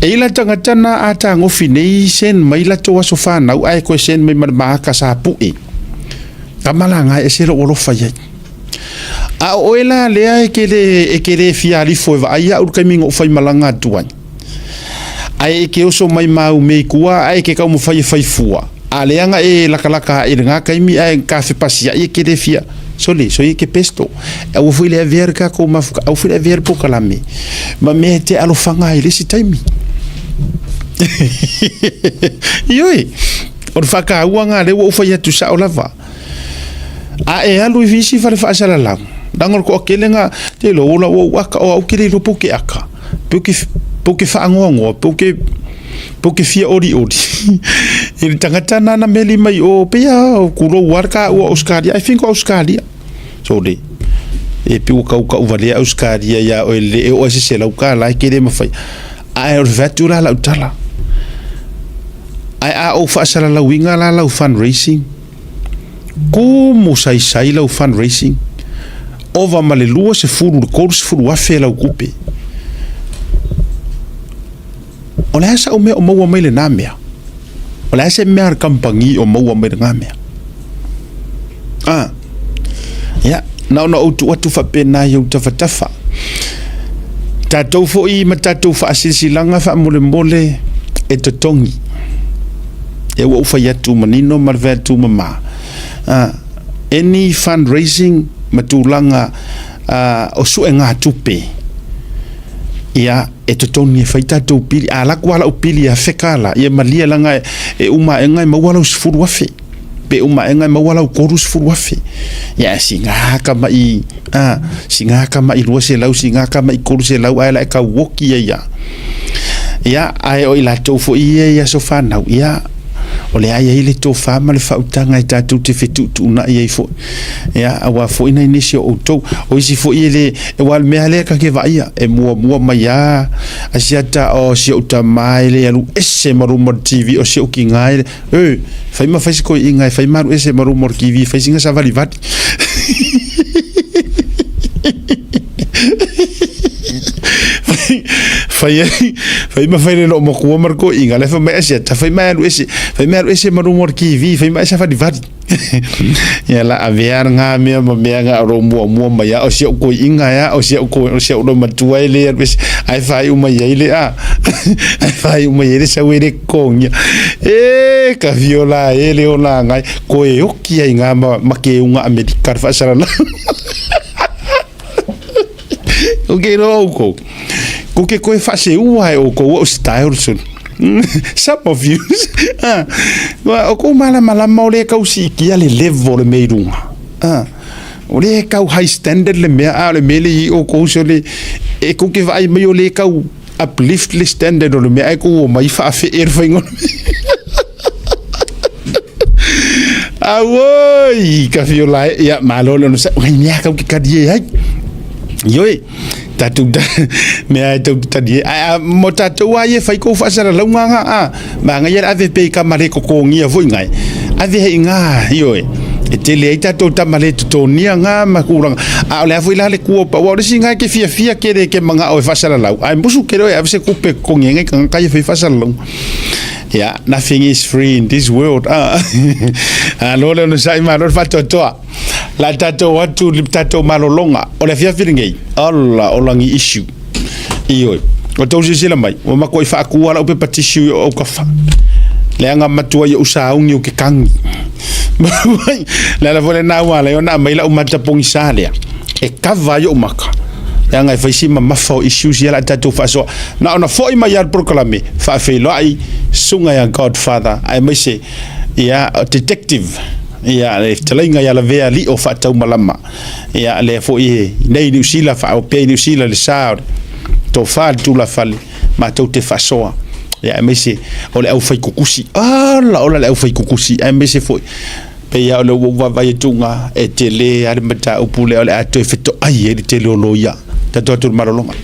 E i la tagata na a tagofi nei send mai latou aso fanau ae toe send mai ma le maaka sa pue. Tama la nga e ese lou alofa i ai. A o oe la lea e ke le, e ke le fia alifo e vaai au le taimi na ou faimalaga atu ai. Ae e ke oso mai ma au mea i tua ae e ke taumafai e fai fua. A lea na e lakalaka ae i lena taimi ae tafepasiai e ke le fia sole, soia ke pesto. Aua foi le avea le tatou mafuta, aua foi le avea le polokalame ma mea e te alofaga ai i le isi taimi. Ioe, o le faataua lena lea ua ou fai atu sao lava. A e alu i isi fale faasalalau, leaga o le toatele na, te iloa ua ou aka, o au ou te le iloa pe ou te aka, pe ou te faanoanoa, pe ou te fia olioli i le tagata lena na meli mai o, pei lava tulou lava le taua o Ausetalia, I think o Ausetalia. Sole, e pei ua tau tauvalea Ausetalia ia oe le e oo ai se $100 e te le mafai. Ae o le fai atu la lau tala, ae a ou faasalalauina la lau fundraising, Tumu saisai lau fundraising, ova ma le 20 i le 30 afe lau tupe. O le a sau mea o maua mai lena mea? O le a se mea a le kamupani o maua mai lena mea? Ah, ia, na ona ou tuu atu faapena i ou tafatafa. Tatou foi ma tatou faasilasilaga faamolemole e totogi. E ua ou fai atu manino ma le fai atu mama. Any fundraising ma tulaga o suegatupe, ia e totogi e fai tatou pili. A alu atu lava lau pili e $1,000, ia malie leaga e uma aega e maua lau $10,000. Pe uma aega e maua lau $30,000. Ia ae siga tamai, siga tamai 200, siga tamai 300 ae la e tau oki ai lava. Ia, ae o i latou foi ia i aso fanau, ia, o lea e i ai le tofa ma le faautaga e tatou te fetuutuunai ai foi. Ia, aua foi nai nisi o outou. O isi foi e le, aua o le mea lea ta te vaaia, e muamua mai lava Asiata, o si ou tama e le alu ese ma luma o le TV, o si ou tina e le, e, fai ma fai se toeaiina e fai ma alu ese ma luma o le TV, fai sina savalivali. Fai ai, fai ma fai le loomatua ma le toeaiina, lea fai mai Asiata, fai ma e alu ese, fai ma e alu ese ma luma o le TV, fai ma e savalivali. Ia la avea ngā mea ma mea ngā ro mua mua mai a o si au koiinga ea, o si au ko, o si au matua e le alu ese, ai whai uma i ai le a, ai whai uma i ai le sau e le kongia. E, ka whio la e le o la ngai, ko e oki ai ngā ma, ma ke unga Amerika le whaasarana. Ko ke roa oukou. Ko ke koe whaaseua e oukou o style sun. Some of you. Ah. O kou malamalama o le kau siitia le level o le mea i luga. Ah. O le kau high standard le mea, a o le mea le i oukou so le, e kou ke vaai mai o le kau uplift le standard o le mea, ae kou omai faafee le faiga o le mea. Auoi, ka whio la e, ia, malo le ono sa, ngai mea kau ke kari e ai. Ioe, tatou ta, mea e tau te tari e, ai, a, mo tatou a ia whai kou whaasalalauga ngā, a, ma ngai ara ave pe i ka mare kokongia foi ngai, ave hei ngā, ioe, e tele ai tatou tama le totonia ngā ma kūranga, a o le a foi la le kua pa, ua o le si ngai ke fiafia kere ke manga o e whaasalalau, ai musu kere o e ave se kupe kokongia ngai ka ngai e whai whaasalalau. Yeah, nothing is free in this world. Ah, ah lo le no sai ma lo faatoatoa. La tatou atu le tatou malologa. O le afiafi lenei, ola o langi issue. Ioe. O tou silasila mai, ua matuai faatu lava lau pepa tissue i ou autafa. Leaga matua i ou sauni ou te kagi. Le ala foi lena ua ala ai ona aumai lau mata pogisa lea e kava ai ou maka. Leaga e fai si mamafa o issues ia la tatou faasoa. Na ona foi mai lava le polokalame, faafeiloai susuga ia Godfather aemaise ia Detective ia le fetalaiga ia Lavea Lio Faataumalama. Ia lea foi e nei i Niu Sila, faaopea i Niu Sila le sa o le tofa le tulafale matou te faasoa. Ia aemaise o le aufaikukusi. Ola ola le aufaikukusi aemaise foi pei lava o lea ua ou vaavaai atu e tele lava le mataupu lea o le a toe fetoai ai le tele o loia. Tatou atu i le malologa.